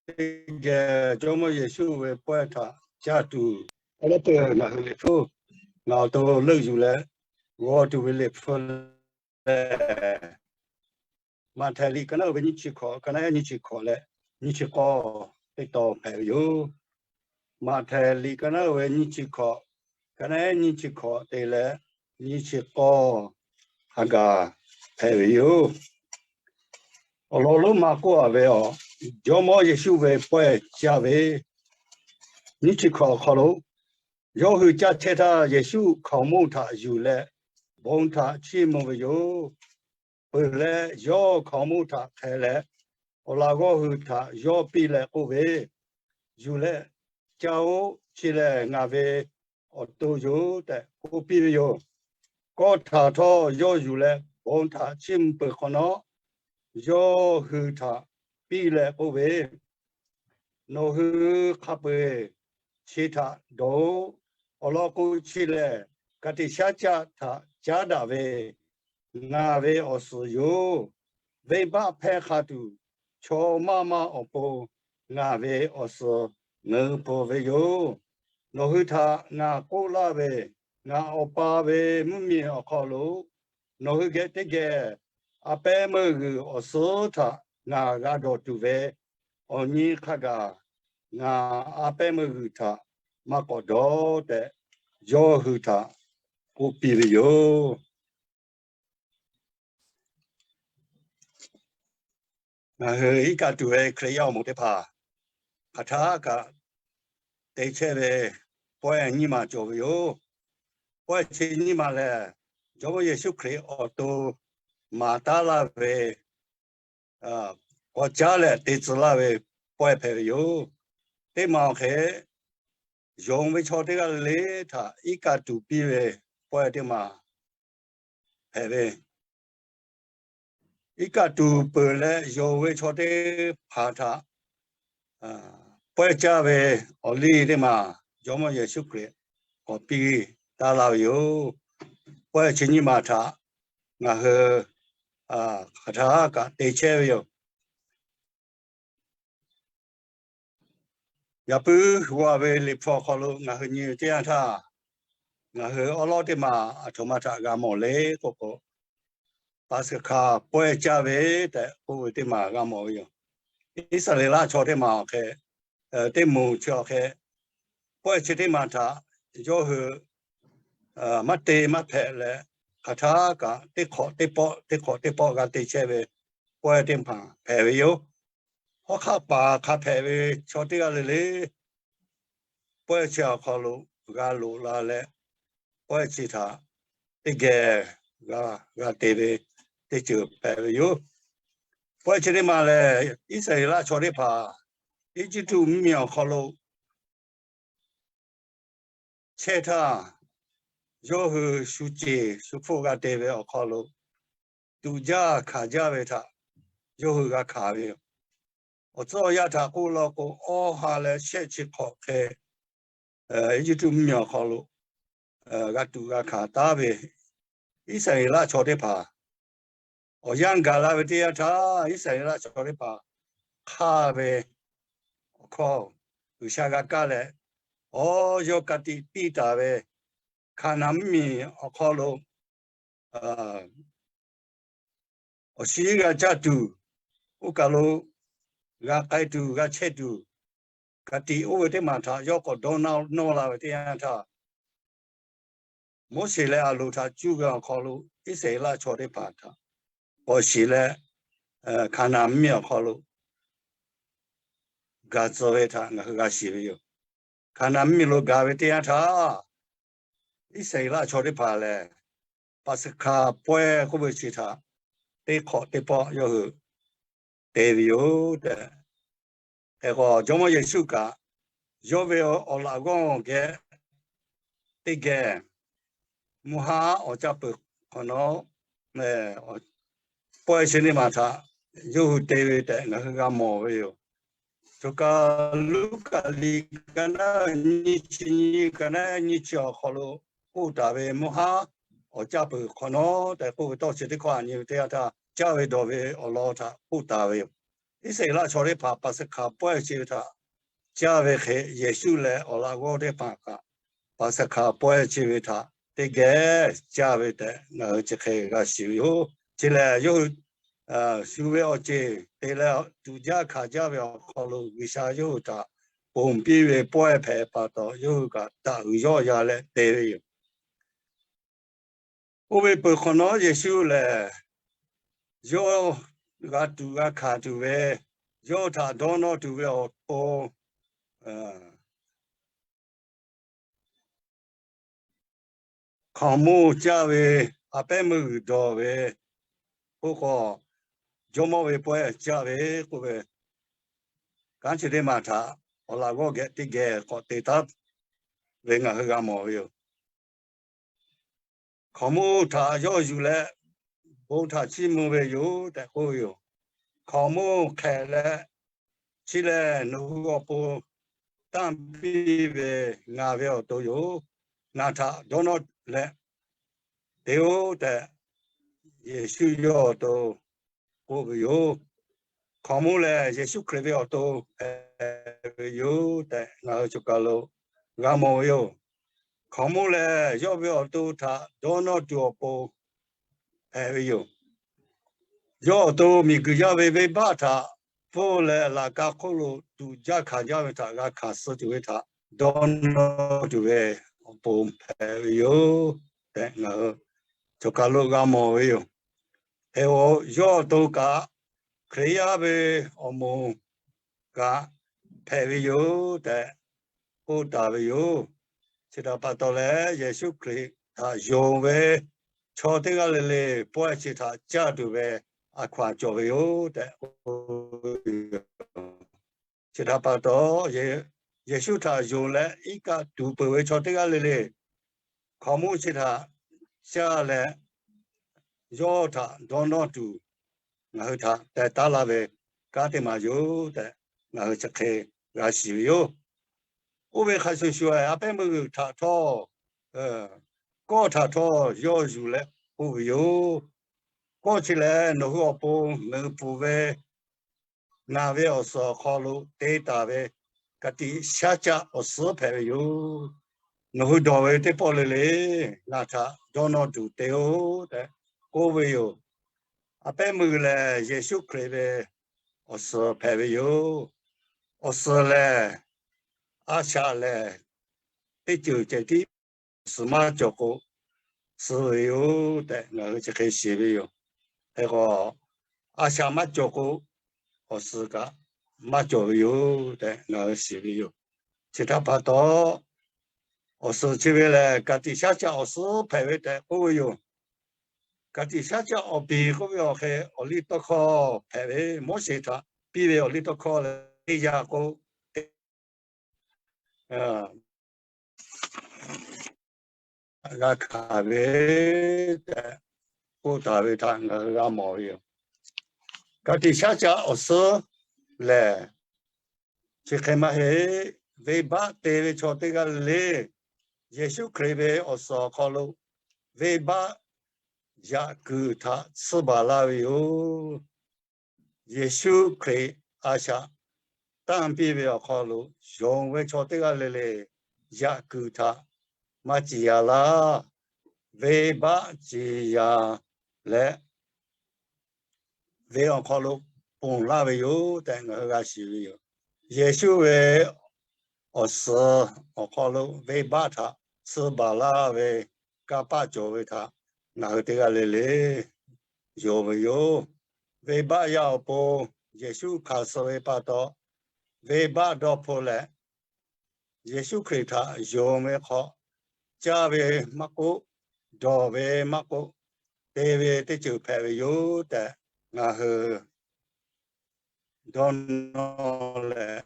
teˇ geh Jawˇmawˇ Yeˍsuˆ ve pawehˇ htaꞈ caˇ tuˬ, awˬ lawn peuˬ ngaˬ hui liꞈ hpu ngaˬ awˬ to leuˆ yuˬ leh g'aw tuˬ ve liꞈ hpu lehˬ, Maꞈhtehˍ liꞈ ka naˉ uiˍ ve nyiˇ chi hkawꞈ, ka naˉ nyiˇ chi hkawꞈ leh nyiˇ chi k'awˇ teˇ tawn hpehꞈ ve yoˬ. Maꞈhtehˍ liꞈ ka naˉ uiˍ ve nyiˇ chi hkawꞈ, ka naˉ nyiˇ chi hkawꞈ te leh nyiˇ chi k'awˇ ha gaˬ hpehꞈ ve yoˬ. Awˬ lawn lonˉ maˇ k'oˆ a ve, Jawˇmawˇ Yeˍsuˆ ve pawehˇ caˇ ve nyiˇ chi hkawꞈ awˬ hk'aw lo, yawˇ hui caˇ chehˇ htaˇ Yeˍsuˆ hkaoˍmonˇ htaꞈ yuˬ leh bon htaꞈ chiˇ mvuh ve yoˬ. Peuˬ leh yawˇ hkaoˍmonˇ htaꞈ hk'e leh awˬ laꞈ g'awˇ hui htaꞈ yawˇ piˇ leh k'oˆ ve, Yuˬ leh caˇ-oˆ. Chi lehˬ ngaˬ ve awˬ to yoˬ tehꞈ k'oˆ piˇ ve yoˬ. Kawˆ htaꞈ htawˇ yawˇ yuˬ leh bon htaꞈ chiˇ mvuh peuˬ hk'awꞈ nawˉ, yawˇ hui htaꞈ piˇ leh k'oˆ ve, Nawˬ hui hk'a peu-eˬ chi htaꞈ dawˬ-oꞈ. Awˬ lawn k'o, chi lehˬ ka tiꞈ shaˉ caˆ htaꞈ caˉ daꞈ ve ngaˬ ve awˬ suhˍ yoˬ. Venˇbaˆ hpehˇ hk'a tuˬ, chaw maˇ maˇ awˬ pon ngaˬ ve awˬ suhˍ ngeu pfuhˍ ve yoˬ. Nawˬ hui htaꞈ ngaˬ k'oˆ laˇ ve, ngaˬ Awˬ pa ve mvuhˇmiˬ awˬ hk'aw lo nawˬ hui geh teˇ geh a pehˉ meuˇ g'uiˬ awˬ suhˉ htaꞈ ngaˬ g'a dawˬ tuˬ ve awˬ nyi hk'a gaˬ ngaˬ a pehˉ meuˇ g'uiˬ htaꞈ maˇ k'awꞈ dawˬ tehꞈ, yawˇ hui htaꞈ k'oˆ piˇ ve yoˬ. Ngaˬ hui iˉ kaˆ tuˬ ve Hkriꞈ yaˇ awˬ moˍ teˇ hpaˍ hk'aˬ htaˇ kaꞈ te chehˇ ve pawehˇ nyiˇ maˬ cawˬ ve yoˬ. Pawehˇ chi nyiˇ maˬ lehˬ, Jawˇmawˇ Yeˍsuˆ Hkriꞈ awˬ to maˍ taˉ laˇ ve k'awꞈ caˉ leh te tcuh laˇ ve pawehˇ hpehꞈ ve yoˬ. Teˇ maˬ awˬ hk'e, yonˍ ve chaw teˇ g'aˇ le le htaꞈ iˉ kaˆ tuˬ piˇ ve pawehˇ teˇ maˬ hpehꞈ ve, iˉ kaˆ tuˬ peuˬ leh yonˍ ve chaw teˇ hpaˍ htaꞈ pawehˇ caˇ ve awˬ liˇ teˇ maˬ Jawˇmawˇ Yeˍsuˆ Hkriꞈ k'awꞈ piˇ taˉ laˇ ve yoˬ. Pawehˇ chi nyiˇ maˬ htaꞈ ngaˬ hui hk'aˬ htaˇ kaꞈ te chehˇ ve yoˬ. Yaꞈ puiˉ g'a ve liꞈ hpu awˬ hk'aw lo ngaˬ hui nyi ve teˇ yanˇ htaˇ, ngaˬ hui awˉ lawˉ teˇ maˬ aˬ htoꞈ ma htaꞈ g'a mawˬ le k'oˆ k'o, Paˍsaˍhkaˍ pawehˇ caˇ ve tehꞈ k'oˆ ve teˇ maˬ g'a mawˬ ve yoˬ. Iˉsaˍreˍlaˆ chaw teˇ maˬ awˬ hk'e, teˇ moˍ chi awˬ hk'e, pawehˇ chi teˇ maˬ htaꞈ yawˇ hui maˇ te maˇ hpehꞈ leh, hk'aˬ htaˇ kaꞈ teˇ hk'awꞈ teˇ pawˆ teˇ hk'awꞈ teˇ pawˆ g'a te chehˇ ve pawehˇ teˇ maˬ hpehꞈ ve yoˬ. Hawˉ hk'aˆ paˍ hk'a hpehꞈ ve chaw teˇ g'aˇ le le, pawehˇ chi awˬ hk'aw lo g'a loꞈ la leh, pawehˇ chi htaꞈ teˇ geh g'a te ve teˇ ceuˬ hpehꞈ ve yoˬ. Pawehˇ chi teˇ maˬ lehˬ, Iˉsaˍreˍlaˆ chaw teˇ hpaˍ Eˇjiˇtuꞈ mvuhˇmiˬ awˬ hk'aw lo chehˇ htaˇ, yawˇ hui shu ceˬ shu hpfuhˆ g'a te ve awˬ hk'aw lo, tuꞈ jaˇ hkanˍ jaˇ ve htaꞈ yawˇ hui g'a hkanˍ ve yoˬ. Awˬ tcuhˉ awˬ yanˇ htaꞈ k'oˆ law k'o, awˇ ha leh shehˆ chi hk'awꞈ hk'e Eˇjiˇtuꞈ mvuhˇmiˬ awˬ hk'aw lo g'a tuꞈ g'a hkanˍ taˉ ve Iˉsaˍreˍlaˆ chaw teˇ hpaˍ awˬ yanˇ gaˬ la ve teˇ yanˇ htaˇ, Iˉsaˍreˍlaˆ chaw teˇ hpaˍ hk'aˇ ve awˬ hkawˇ G'uiˬsha g'a kaˇ leh, awˬ yawˇ ka tiꞈ piˇ taˍ ve Hkaˍnanˍ mvuhˇmiˬ awˬ hk'aw lo awˬ shinˉ g'a caˇ tuˬ, oˇ kaˬ lo g'a k'ai tuˬ g'a chehˇ tuˬ, ka tiꞈ oˇ ve teˇ maˬ htaꞈ yawˇ k'awꞈ dawˇ nawˇ la ve teˇ yanˇ htaˇ, Moˉseˍ leh Aˍronˍ htaꞈ cuˇ ve awˬ hk'aw lo Iˉsaˍreˍlaˆ chaw teˇ hpaˍ htaꞈ k'awꞈ shiˍ leh, Hkaˍnanˍ mvuhˇmiˬ awˬ hk'aw lo gaˬ tcuh ve htaꞈ ngaˬ hui g'a shiˍ ve yoˬ. Hkaˍnanˍ mvuhˇmiˬ lo gaˬ ve teˇ yanˇ htaˇ, Iˉsaˍreˍlaˆ chaw teˇ hpaˍ lehˬ, Paˍsaˍhkaˍ pawehˇ k'oˆ ve chi htaꞈ teˇ hk'awꞈ teˇ pawˆ yawˇ hui te ve yoˬ tehꞈ, hk'e k'o Jawˇmawˇ Yeˍsuˆ kaꞈ yawˇ ve awˬ laꞈ g'awˇ geh teˇ geh mvuhˇ haˉ awˬ caˇ peuˬ hk'awꞈ nawˉ, pawehˇ chi teˇ maˬ htaꞈ yawˇ hui te ve tehꞈ ngaˬ hui g'a mawˬ ve yoˬ. Choˬ kaˬ Luˉkaꞈ liꞈ ka naˉ nyiˇ chi nyiˇ, ka naˉ nyiˇ chi awˬ hk'aw lo k'oˆ taˍ ve mvuhˇ haˉ awˬ caˇ peuˬ hk'awꞈ nawˉ tehꞈ k'oˆ ve tawˇ chi teˇ hkawˇ aꞈ nyi ve teˇ yanˇ htaˇ, caˇ ve dawˬ ve awˬ lawn htaꞈ k'oˆ taˍ ve yoˬ. Iˉsaˍreˍlaˆ chaw teˇ hpaˍ Paˍsaˍhkaˍ pawehˇ chi ve htaꞈ caˇ ve hk'e, Yeˍsuˆ leh awˬ laꞈ g'awˇ teˇ hpaˍ kaꞈ, Paˍsaˍhkaˍ pawehˇ chi ve htaꞈ teˇ geh caˇ ve tehꞈ ngaˬ hui chi hk'e g'a shiˍ ve yoˬ. Chi lehˬ, yawˇ hui shu ve awˬ ceˬ te leh tuꞈ jaˇ hkanˍ jaˇ ve awˬ hk'aw lo G'uiˬsha yawˇ hui htaꞈ ponˬ piˇ ve pawehˇ hpehꞈ pa taw, yawˇ hui kaꞈ daꞈ uiˍ yawˇ ya leh te ve yoˬ. Oˇ ve peuˬ hk'awꞈ nawˉ Yeˍsuˆ lehˬ, yawˇ g'a tuꞈ g'a hkanˍ tuˬ ve, yawˇ htaꞈ dawˇ nawˇ tuˬ ve awˬ pon hkaoˍmonˇ caˇ ve, a pehˉ meuˇ g'uiˬ dawˬ ve, oˇ k'o jawˇmawˇ ve pawehˇ caˇ ve k'oˆ ve, kanˉ chi teˇ maˬ htaꞈ awˬ laꞈ g'awˇ geh teˇ geh k'awꞈ te taˉ ve ngaˬ hui g'a mawˬ ve yoˬ. Hkaoˍmonˇ htaꞈ yawˇ yuˬ leh bon htaꞈ chiˇ mvuh ve yoˬ tehꞈ k'oˆ ve yoˬ. Hkaoˍmonˇ hk'ehꞈ leh, chi lehˬ nawˬ hui awˬ pon tanˇ piˇ ve ngaˬ ve awˬ to yoˬ. Ngaˬ htaꞈ dawˇ nawˇ leh te-oˆ tehꞈ, Yeˍsuˆ yawˇ awˬ to k'oˆ ve yoˬ. Hkaoˍmonˇ lehˬ, Yeˍsuˆ Hkriꞈ ve awˬ to hpehꞈ ve yoˬ tehꞈ ngaˬ hui choˬ kaˬ lo g'a mawˬ ve yoˬ. Hkaoˍmonˇ lehˬ, yawˇ ve awˬ to htaꞈ dawˇ nawˇ tuˬ awˬ pon hpehꞈ ve yoˬ. Yawˇ awˬ to miˬguiˬ yaˇ ve venˇbaˆ htaꞈ pfuhˇ leh laꞈ ka hk'oˆ lo tuꞈ jaˇ hkanˍ jaˇ ve htaꞈ g'a hkanˍ suh tuˬ ve htaꞈ dawˇ nawˇ tuˬ ve awˬ pon hpehꞈ ve yoˬ tehꞈ ngaˬ hui choˬ kaˬ lo g'a mawˬ ve yoˬ. Hk'e-o, yawˇ awˬ to kaꞈ Hkriꞈ yaˇ ve awˬ moˍ kaꞈ hpehꞈ ve yoˬ tehꞈ k'oˆ taˍ ve yoˬ. Chi htaꞈ pa taw leh, Yeˍsuˆ Hkriꞈ htaꞈ yonˍ ve chaw teˇ g'aˇ le le pawehˇ chi htaꞈ caˇ tuˬ ve a hkaw-anˬ cawˬ ve yoˬ tehꞈ k'oˆ ve yoˬ. Chi htaꞈ pa taw, Yeˍsuˆ htaꞈ yonˍ leh iˉ kaˆ tuˍ peuˬ ve chaw teˇ g'aˇ le le hkaoˍmonˇ chi htaꞈ caˇ leh, yawˇ htaꞈ dawˇ nawˇ tuˬ ngaˬ hui htaꞈ teh taˉ laˇ ve kanˉ teˇ maˬ yoˬ tehꞈ ngaˬ hui chi hk'e g'a shiˍ ve yoˬ. Oˇ ve hk'a shuˍ shuˍ, a pehˉ meuˇ g'uiˬ htaꞈ htawˇ, kawˆ htaꞈ htawˇ yawˇ yuˬ leh k'oˆ ve yoˬ. Kawˆ chi lehˬ, nawˬ hui awˬ pon meunˍ pfuhˍ ve ngaˬ ve awˬ suhˍ awˬ hk'aw lo te taˍ ve ka tiꞈ shaˉ caˆ awˬ suhˉ hpehꞈ ve yoˬ. Nawˬ hui dawˬ ve teˇ pawˆ le le ngaˬ htaꞈ dawˇ nawˇ tuˬ te-oˆ tehꞈ k'oˆ ve yoˬ. A pehˉ meuˇ g'uiˬ lehˬ, Yeˍsuˆ Hkriꞈ ve awˬ suhˍ hpehꞈ ve yoˬ. Awˬ suhˍ lehˬ, a shaꞈ lehˬ, teˇ ceuˬ ceh tiˉ awˬ suhˍ maˇ cawˬ k'o, suh ve yoˬ tehꞈ ngaˬ hui chi hk'e shiˍ ve yoˬ. Hk'e k'o, a shaꞈ maˇ cawˬ k'o, awˬ suhˍ kaꞈ maˇ cawˬ ve yoˬ tehꞈ ngaˬ hui shiˍ ve yoˬ. Chi htaꞈ pa taw, awˬ suhˍ chi ve lehˬ, ka tiꞈ shaˉ caˆ awˬ suhˉ hpehꞈ ve tehꞈ k'oˆ ve yoˬ. Ka tiꞈ shaˉ caˆ awˬ piˍ k'oˆ ve awˬ hk'e, awˬ liˇ tawˇ hkawˇ hpehꞈ ve, Moˉseˍ htaꞈ piˇ ve awˬ liˇ tawˇ hkawˇ lehˬ, teˇ yanˇ k'o, g'a hkanˍ ve tehꞈ k'oˆ taˍ ve htaꞈ ngaˬ hui g'a mawˬ ve yoˬ. Ka tiꞈ shaˉ caˆ awˬ suhˉ lehˬ, chi hk'e maˇ heˆ. Venˇbaˆ te ve chaw teˇ g'aˇ le le, Yeˍsuˆ Hkriꞈ ve awˬ suhˍ awˬ hk'aw lo venˇbaˆ yaꞈ kuiˬ htaꞈ tsuhˇ baˬ laˇ ve yoˬ. Yeˍsuˆ Hkriꞈ a shaꞈ tanˇ piˇ ve awˬ hk'aw lo yonˍ ve chaw teˇ g'aˇ le le, yaꞈ kuiˬ htaꞈ maˇ ciˍ yanˍ laˇ. Venˇbaˆ ciˍ yanˍ leh, venˇ awˬ hk'aw lo ponˬ laˇ ve yoˬ tehꞈ ngaˬ hui g'a shiˍ ve yoˬ. Yeˍsuˆ ve awˬ suhˍ awˬ hk'aw lo venˇbaˆ htaꞈ tsuhˇ baˬ laˇ ve kanˇ paˆ cawˬ ve htaꞈ ngaˬ hui teˇ g'aˇ le le yonˍ ve yoˬ. Venˇbaˆ yaˇ awˬ pon Yeˍsuˆ hkanˍ suh ve pa taw, venˇbaˆ dawˇ hpfuhˇ leh, Yeˍsuˆ Hkriꞈ htaꞈ yonˍ ve hk'aw, caˇ ve maˇ k'oˆ, dawˬ ve maˇ k'oˆ, te ve teˇ ceuˬ hpehꞈ ve yoˬ tehꞈ ngaˬ hui dawˇ nawˇ leh,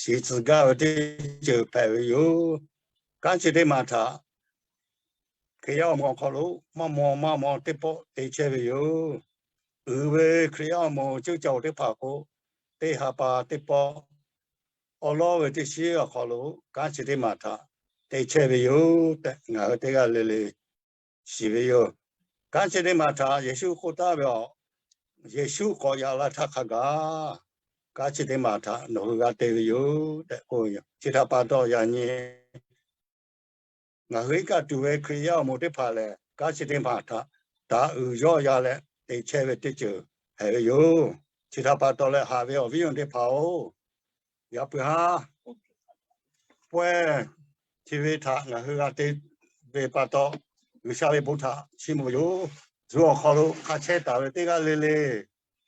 shiˍ tcuh gaˇ ve teˇ ceuˬ hpehꞈ ve yoˬ. Kanˉ chi teˇ maˬ htaꞈ Hkriꞈ yaˇ awˬ moˍ awˬ hk'aw lo maˇ maw maˇ maw teˇ pawˆ te chehˇ ve yoˬ. Uiˍ ve Hkriꞈ yaˇ awˬ moˍ ceuˇ caˇ oˬ teˇ hpaˍ k'o, teˇ ha pa teˇ pawˆ awˉ lawˉ ve teˇ shiˉ awˬ hk'aw lo kanˉ chi teˇ maˬ htaꞈ te chehˇ ve yoˬ tehꞈ ngaˬ hui teˇ g'aˇ le le shiˍ ve yoˬ. Kanˉ chi teˇ maˬ htaꞈ Yeˍsuˆ k'oˆ taˍ ve awˬ, Yeˍsuˆ k'awꞈ yaꞈ la htaˇ hk'a gaˬ, kanˉ chi teˇ maˬ htaꞈ nawˬ hui g'a te ve yoˬ tehꞈ k'oˆ ve yoˬ. Chi htaꞈ pa taw, yaꞈ nyi ngaˬ hui iˉ kaˆ tuˬ ve Hkriꞈ yaˇ awˬ moˍ teˇ hpaˍ lehˬ, kanˉ chi teˇ maˬ htaꞈ daꞈ uiˍ yawˇ ya leh te chehˇ ve teˇ ceuˬ hpehꞈ ve yoˬ. Chi htaꞈ pa taw leh, haꞈ ve awˬ viˉ awˬ nyi teˇ hpaˍ-oˬ, yaꞈ puiˉ haˉ pawehˇ chi ve htaꞈ ngaˬ hui g'a te ve pa taw, G'uiˬsha ve bon htaꞈ chiˇ mvuh yoˬ. Zuhꞈ awˬ hk'aw lo hk'a chehˇ taˍ ve teˇ g'aˇ le le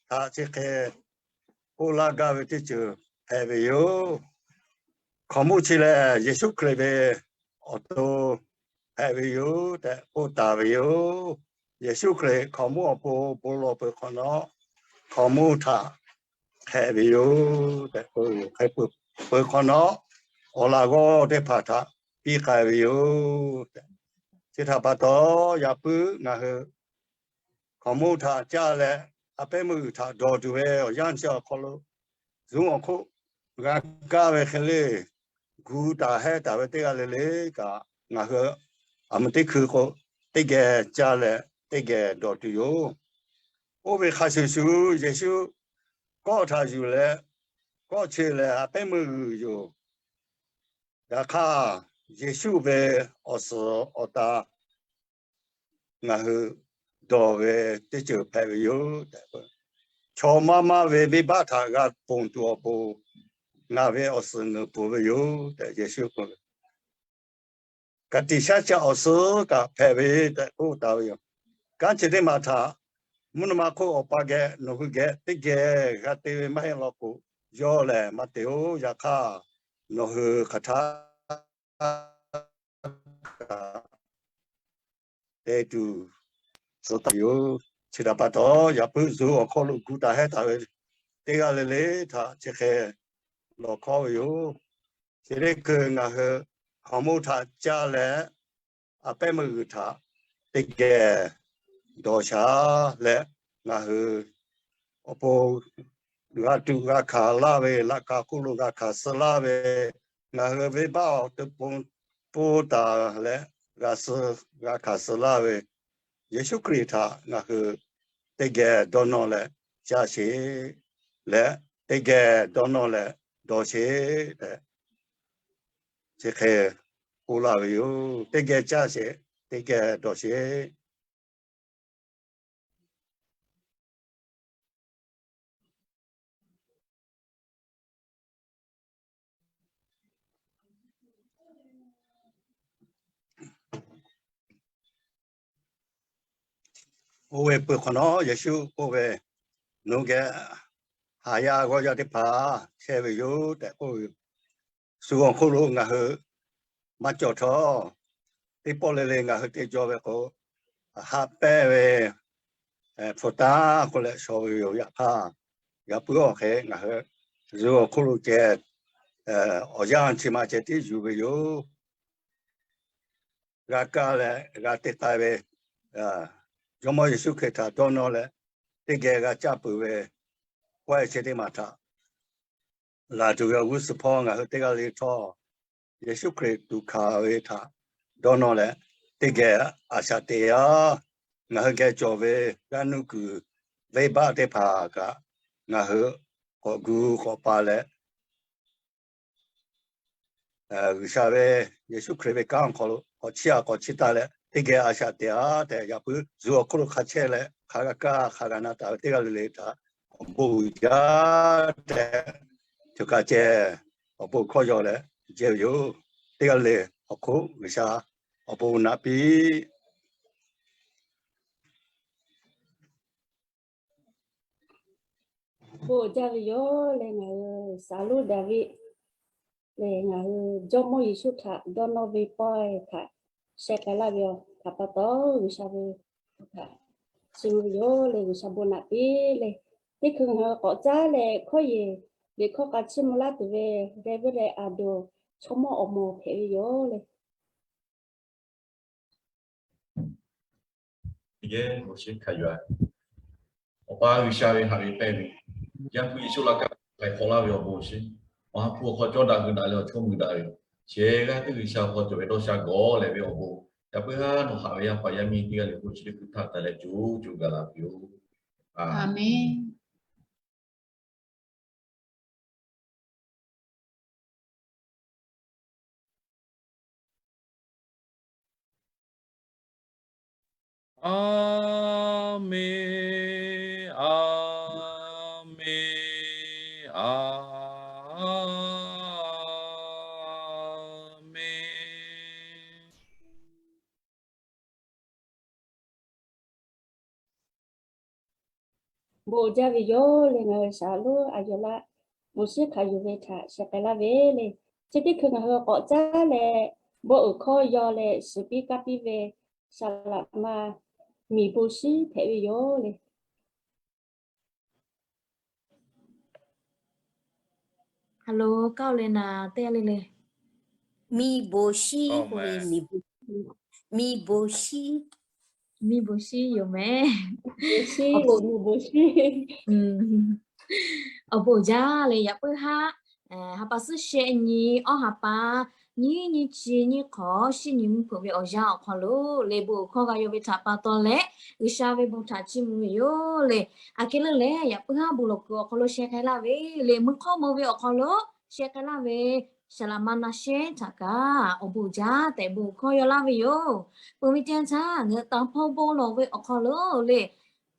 htaꞈ chi hk'e k'oˆ laˇ gaˇ ve teˇ ceuˬ hpehꞈ ve yoˬ. Hkaoˍmonˇ chi lehˬ, Yeˍsuˆ Hkriꞈ ve awˬ to hpehꞈ ve yoˬ tehꞈ k'oˆ taˍ ve yoˬ. Yeˍsuˆ Hkriꞈ hkaoˍmonˇ awˬ pon bon lawˬ peuˬ hk'awꞈ nawˉ, hkaoˍmonˇ htaꞈ hpehꞈ ve yoˬ tehꞈ k'oˆ ve yoˬ. Hk'e peuˬ hk'awꞈ nawˉ, awˬ laꞈ g'awˇ teˇ hpaˍ htaꞈ piˇ k'ai ve yoˬ. Chi htaꞈ pa taw, yaꞈ puiˉ ngaˬ hui hkaoˍmonˇ htaꞈ caˇ leh, a pehˉ meuˇ g'uiˬ htaꞈ dawˬ tuˬ ve awˬ yanˇ chi awˬ hk'aw lo, zuhꞈ awˬ hk'oˆ g'a kaˇ ve hk'e le, gu taˍ hehˉ taˍ ve teˇ g'aˇ le le kaꞈ, ngaˬ hui aˬ meuˍ teˇ hkui k'o, teˇ geh caˇ leh teˇ geh dawˬ tuˬ yoˬ. Oˇ ve hk'a shuˍ shuˍ, Yeˍsuˆ kawˆ htaꞈ yuˬ leh, kawˆ chehˇ leh a pehˉ meuˇ g'uiˬ yoˬ. Yaꞈ hk'aˇ, Yeˍsuˆ ve awˬ suhˍ awˬ ta ngaˬ hui dawˬ ve teˇ ceuˬ hpehꞈ ve yoˬ tehꞈ, chaw maˇ maˇ ve venˇbaˆ htaꞈ g'a ponˬ tuˬ awˬ pon ngaˬ ve awˬ suhˍ ngeuˍ peuˬ ve yoˬ tehꞈ Yeˍsuˆ k'oˆ ve. Ka tiꞈ shaˉ caˆ awˬ suhˉ kaꞈ hpehꞈ ve tehꞈ k'oˆ taˍ ve yoˬ. Kanˉ chi teˇ maˬ htaꞈ mvuhˇ naw ma hk'oˆ Awˬ pa geh nawˬ hui geh teˇ geh g'a te ve maˇ heˆ law k'o, yawˇ lehˬ maˇ te-oˬ. Yaꞈ hk'aˇ, nawˬ hui hk'aˬ htaˇ kaꞈ te tuˬ suh taˍ ve yoˬ. Chi htaꞈ pa taw, yaꞈ puiˉ zuhꞈ awˬ hk'aw lo gu taˍ hehˉ taˍ ve teˇ g'aˇ le le htaꞈ chi hk'e lawˬ hkawˉ ve yoˬ. Chi teˇ hkui ngaˬ hui hkaoˍmonˇ htaꞈ caˇ leh, a pehˉ meuˇ g'uiˬ htaꞈ teˇ geh dawˬ shaˍ leh, ngaˬ hui awˬ pon g'a tuꞈ g'a hkanˍ laˇ ve, laꞈ ka hk'oˆ lo g'a hkanˍ suh laˇ ve, ngaˬ hui venˇbaˆ awˬ to pon pon taˍ leh g'a suh g'a hkanˍ suh laˇ ve Yeˍsuˆ Hkriꞈ htaꞈ ngaˬ hui teˇ geh dawˇ nawˇ leh caˇ sheˍ leh, teˇ geh dawˇ nawˇ leh dawˬ sheˍ tehꞈ, chi hk'e k'oˆ laˇ ve yoˬ. Teˇ geh caˇ sheˍ, teˇ geh dawˬ sheˍ. Oˇ ve peuˬ hk'awꞈ nawˉ, Yeˍsuˆ k'oˆ ve, Nawˬ geh haˍ yaˇ g'awˇ yaˇ teˇ hpaˍ chehˇ ve yoˬ tehꞈ k'oˆ ve yoˬ. Shu awˬ hk'oˆ lo ngaˬ hui maˇ cawˬ htawˇ, teˇ pawˆ le le ngaˬ hui te jaw ve k'o, haꞈ pehnˇ ve hpu taˇ k'oˆ leh shaw ve yoˬ. Yaꞈ hk'aˇ, yaꞈ puiˉ awˬ hk'e ngaˬ hui shu awˬ hk'oˆ lo ceh awˬ yanˇ chi ma ceh tiˉ yuˬ ve yoˬ. G'a kaˇ leh g'a te k'ai ve Jawˇmawˇ Yeˍsuˆ Hkriꞈ htaꞈ dawˇ nawˇ leh, teˇ geh g'a caˇ peuˬ ve pawehˇ chi teˇ maˬ htaꞈ laˬ tuˬ ve awˬ g'uˇ suhˍ hpawˇ ngaˬ hui teˇ g'aˇ le htawˇ, Yeˍsuˆ Hkriꞈ tuˬ hkanˍ ve htaꞈ dawˇ nawˇ leh, teˇ geh a shaꞈ teꞈ yaˇ. Ngaˬ hui geh cawˬ ve g'aˇ nuˇ kuiˬ venˇbaˆ teˇ hpaˍ kaꞈ, ngaˬ hui k'awꞈ gu k'awꞈ pa leh, G'uiˬsha ve Yeˍsuˆ Hkriꞈ ve kanˉ awˬ hk'aw lo k'awꞈ chiˇ aꞈ k'awꞈ chiˇ taˇ leh, teˇ geh a shaꞈ teꞈ-a tehꞈ, yaꞈ puiˉ zuhꞈ awˬ hk'oˆ lo hk'a chehˇ leh, hk'a g'a kaˇ hk'a g'a na taˍ ve teˇ g'aˇ le le htaꞈ awˬ bon uiˍ jaˇ tehꞈ, choˬ kaꞈ ceh awˬ bon hkawˇ yaw leh jehˇ ve yoˬ. Teˇ g'aˇ le awˬ hk'oˆ G'uiˬsha awˬ bon naꞈ piˇ. Bon jaˇ ve yoˬ leh, ngaˬ hui Saˍ lonˉ Daˍviˆ lehˬ, ngaˬ hui Jawˇmawˇ Yeˍsuˆ htaꞈ dawˇ nawˇ ve pawehˇ htaꞈ sheh k'ai laˇ ve htaꞈ pa taw, G'uiˬsha ve htaꞈ chiˇ mvuh ve yoˬ leh, G'uiˬsha bon naꞈ piˇ leh, teˇ hkui ngaˬ hui k'awꞈ caˉ leh hkawˇ yeˬ liꞈ hkawˇ k'a chiˇ mvuh laˇ tuˬ ve Reverend Ado Chaw mawˇ awˬ moˍ hpehꞈ ve yoˬ leh. Awˬ pa G'uiˬsha ve haꞈ ve pehnˇ ve, Yaˇ hpu Yeˍsuˆ laˇ kaꞈ k'ai hk'awꞈ laˇ ve awˬ bon awˬ shinˉ, Awˬ ha hpu awˬ hk'aw cawˇ daꞈ gu daꞈ leh awˬ chawˇ mui daꞈ ve, shehˍ g'aˇ teˇ G'uiˬsha awˬ hk'aw cawˬ ve dawˇ sha gawˬ leh ve awˬ bon, yaꞈ puiˉ haˉ nawˬ haꞈ ve yaˇ paˍ yaˇ miˇ teˇ g'aˇ le k'o chi teˇ hkui htaˇ taˍ leh co co gaˬ la piˇ-oˆ. Aˍmenˍ. Aˍmenˍ, aˍmenˍ, aˍmenˍ. Bon jaˇ ve yoˬ leh, ngaˬ hui Saˍ lonˉ Aˍyawˬ laˆ bon shinˉ hkanˍ yuˬ ve htaꞈ sheh k'ai laˇ ve le. Chi teˇ hkui ngaˬ hui k'awꞈ caˉ leh, bon uiˍ hkawˇ yaw leh shiˍ piˇ kaˇ piˇ ve Saˍ laꞈ ma miˬ bon shinˉ hpehꞈ ve yoˬ le. Hello, kaˇ le naˍ teˇ g'aˇ le le. Miˬ bon shinˉ k'oˆ ve, miˬ bon shinˉ, miˬ bon shinˉ, miˬ bon shinˉ yoˬ mehˍ. Awˬ bon jaˇ leh yaꞈ puiˉ haˉ, ha pa suhˉ shehˆ nyi, awˇ ha pa nyiˇ nyi chi nyiˇ hk'awꞈ shiˉ nyi mvuhˇ hpeuꞈ ve awˬ yanˇ awˬ hk'aw lo le, bon uiˍ hkawˇ g'a yaw ve htaꞈ pa taw leh, G'uiˬsha ve bon htaꞈ chiˇ mvuh ve yoˬ le. Aꞈ kehˉ leuˉ leh, yaꞈ puiˉ haˉ bon lawˬ kuiˬ awˬ hk'aw lo sheh k'ai laˇ ve le, mvuhˇ hk'awˇ meuꞈ ve awˬ hk'aw lo sheh k'ai laˇ ve Saˍ laꞈ ma na shehnˉ htaꞈ kaꞈ awˬ bon uiˍ jaˇ tehꞈ bon uiˍ hkawˇ yaw laˇ ve yoˬ. Peuˬ ve teˇ yanˇ htaˇ ngaˬ hui taˍ hpawˇ bon lawˬ ve awˬ hk'aw lo le,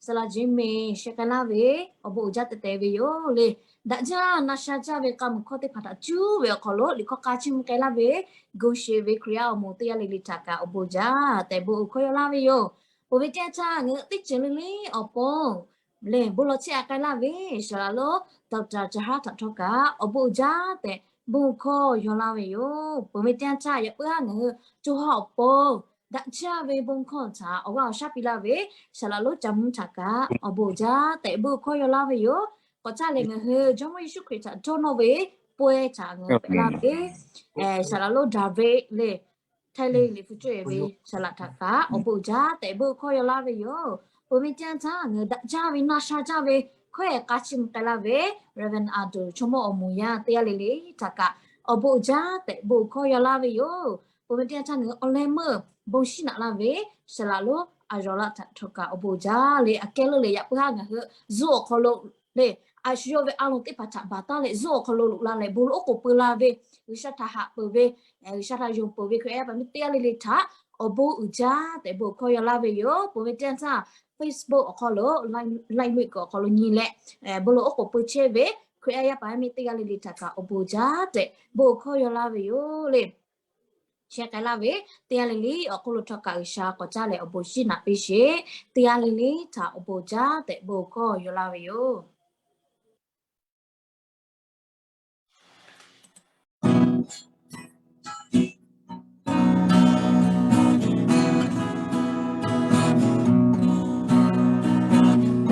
Saˍ laꞈ Jim May sheh k'ai laˇ ve awˬ bon uiˍ jaˇ tehꞈ tehꞈ ve yoˬ le. Daꞈ jaˇ na sha jaˇ ve k'a muiˬ hkawˇ teˇ hpaˍ htaꞈ cuˉ ve awˬ hk'aw lo liꞈ hkawˇ k'a chiˇ mvuh k'ai laˇ ve, gu sheˍ ve Hkriꞈ yaˇ awˬ moˍ teˇ g'aˇ le le htaꞈ kaꞈ awˬ bon uiˍ jaˇ tehꞈ bon uiˍ hkawˇ yaw laˇ ve yoˬ. Peuˬ ve teˇ yanˇ htaˇ ngaˬ hui teˇ ceuˬ le le awˬ pon le, bon lawˬ chehˇ a k'ai laˇ ve Saˍ laꞈ lonˉ Doctor Ca haˉ htaꞈ htawˇ kaꞈ awˬ bon uiˍ jaˇ tehꞈ bon hkawˇ yaw laˇ ve yoˬ. Peuˬ ve teˇ yanˇ htaˇ yaꞈ puiˉ haˉ ngaˬ hui co ha awˬ pon daꞈ jaˇ ve bon hkawˇ htaꞈ awˬ g'aˇ awˬ shaˉ piˇ laˇ ve Saˍ laꞈ lonˉ Ca mvuhˇ htaꞈ kaꞈ awˬ bon uiˍ jaˇ tehꞈ bon hkawˇ yaw laˇ ve yoˬ. K'awꞈ caˇ leh ngaˬ hui Jawˇmawˇ Yeˍsuˆ Hkriꞈ htaꞈ dawˇ nawˇ ve pawehˇ htaꞈ ngaˬ hui hpehꞈ laˇ ve Saˍ laꞈ lonˉ Daˍviˆ le, Htaiˇ le liꞈ hpu cawˇ-e ve Saˍ laꞈ htaꞈ kaꞈ awˬ bon uiˍ jaˇ tehꞈ bon hkawˇ yaw laˇ ve yoˬ. Peuˬ ve teˇ yanˇ htaˇ ngaˬ hui daꞈ jaˇ ve na sha jaˇ ve hkawˇ ehˍ k'a chiˇ mvuh k'ai laˇ ve Reverend Ado Chaw mawˇ awˬ moˍ yaˇ teˇ g'aˇ le le htaꞈ kaꞈ awˬ bon uiˍ jaˇ tehꞈ bon hkawˇ yaw laˇ ve yoˬ. Peuˬ ve teˇ yanˇ htaˇ ngaˬ hui awˬ leh meuˇ bon shinˉ naꞈ laˇ ve Saˍ laꞈ lonˉ Aˍyawˬ laˆ htaꞈ htawˇ kaꞈ awˬ bon uiˍ jaˇ le. Aꞈ kehˉ leuˉ leh yaꞈ puiˉ haˉ ngaˬ hui zuhꞈ awˬ hk'aw lo le, a shu yawˇ ve a loˍ teˇ hpaˍ htaꞈ baˬ taˉ leh zuhꞈ awˬ hk'aw lo loꞈ la leh bon lawˬ oˉ k'oˍ peu la ve, G'uiˬsha htaꞈ haꞈ peuˬ ve, G'uiˬsha htaꞈ yonˍ peuˬ ve Hkriꞈ yaˇ paˍ yaˇ miˇ teˇ g'aˇ le le htaꞈ awˬ bon uiˍ jaˇ tehꞈ bon hkawˇ yaw laˇ ve yoˬ. Peuˬ ve teˇ yanˇ htaˇ Facebook awˬ hk'aw lo, Live Mic awˬ hk'aw lo nyi leh bon lawˬ oˉ k'oˍ peu chehˇ ve Hkriꞈ yaˇ yaˇ paˍ yaˇ miˇ teˇ g'aˇ le le htaꞈ kaꞈ awˬ bon uiˍ jaˇ tehꞈ bon hkawˇ yaw laˇ ve yoˬ le. chehˇ k'ai laˇ ve, teˇ g'aˇ le le awˬ hk'oˆ lo htawˇ kaꞈ G'uiˬsha k'awꞈ caˇ leh awˬ bon shinˉ naꞈ piˇ sheˍ. Teˇ g'aˇ le le htaꞈ awˬ bon jaˇ tehꞈ bon hkawˇ yaw laˇ ve yoˬ.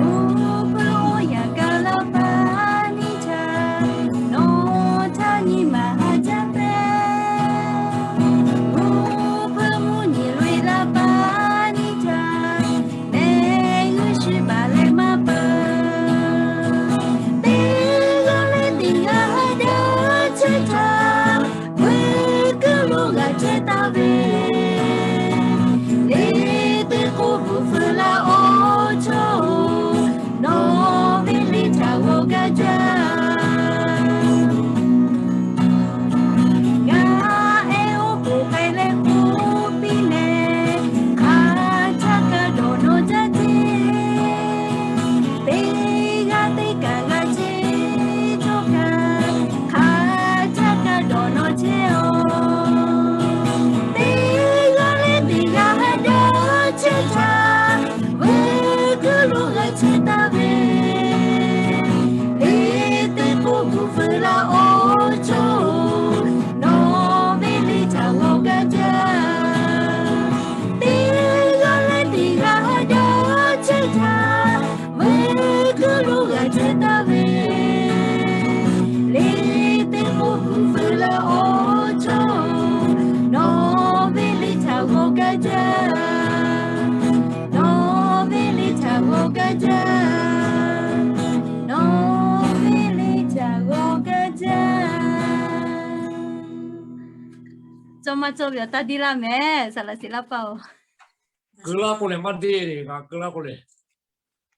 Oˇ hpeuꞈ oˇ yaꞈ ka la pa nyi htaˇ, nawˬ htaꞈ nyi ma ha jaˇ pehˇ. Oˇ hpeuꞈ mvuhˇ nyi loꞈ e la pa nyi htaˇ, mehˆ g'uˇ shiˍ baˬ leh maˇ peuˬ. Teˇ g'aˇ leh teˇ g'aˇ ha daꞈ chehˇ htaˇ, veuꞈ kuiˬ lo g'a chehˇ taˍ ve, le teˇ k'oˆ bvuhꞈ feu la awˬ chawˇ-oˬ, nawˬ ve le htaꞈ g'aw gaˇ jaˇ. Ngaˬ ehˉ oˉ k'oˍ k'ai leh k'oˆ piˇ leh, hk'a htaˇ kaꞈ dawˇ nawˇ jaˇ ceˇ. Teˇ g'aˇ teˇ kaꞈ g'a cheˇ cawˇ kaꞈ, hk'a htaˇ kaꞈ dawˇ nawˇ chehˇ-oˬ. Teˇ g'aˇ leh teˇ g'aˇ ha daꞈ chehˇ htaˇ, veuꞈ kuiˬ lo g'a chehˇ taˍ ve, le teˇ k'oˆ bvuhꞈ feu la awˬ chawˇ-oˬ, nawˬ ve le htaꞈ g'aw gaˇ jaˇ. Teˇ g'aˇ leh teˇ g'aˇ ha daꞈ chehˇ htaˇ, veuꞈ kuiˬ lo g'a chehˇ taˍ ve, le teˇ k'oˆ bvuhꞈ feu la awˬ chawˇ-oˬ, nawˬ ve le htaꞈ g'aw gaˇ jaˇ. Nawˬ ve le htaꞈ g'aw gaˇ jaˇ. Nawˬ ve le htaꞈ g'aw gaˇ jaˇ. Cawˇ maˇ cawˇ ve awˬ taˇ diˇ laˇ mehˍ, saˍ laꞈ shiˍ laˇ paˇ-oˬ. Keu laˇ k'o lehˬ maˇ deˇ le, ngaˬ keu laˇ k'o lehˬ.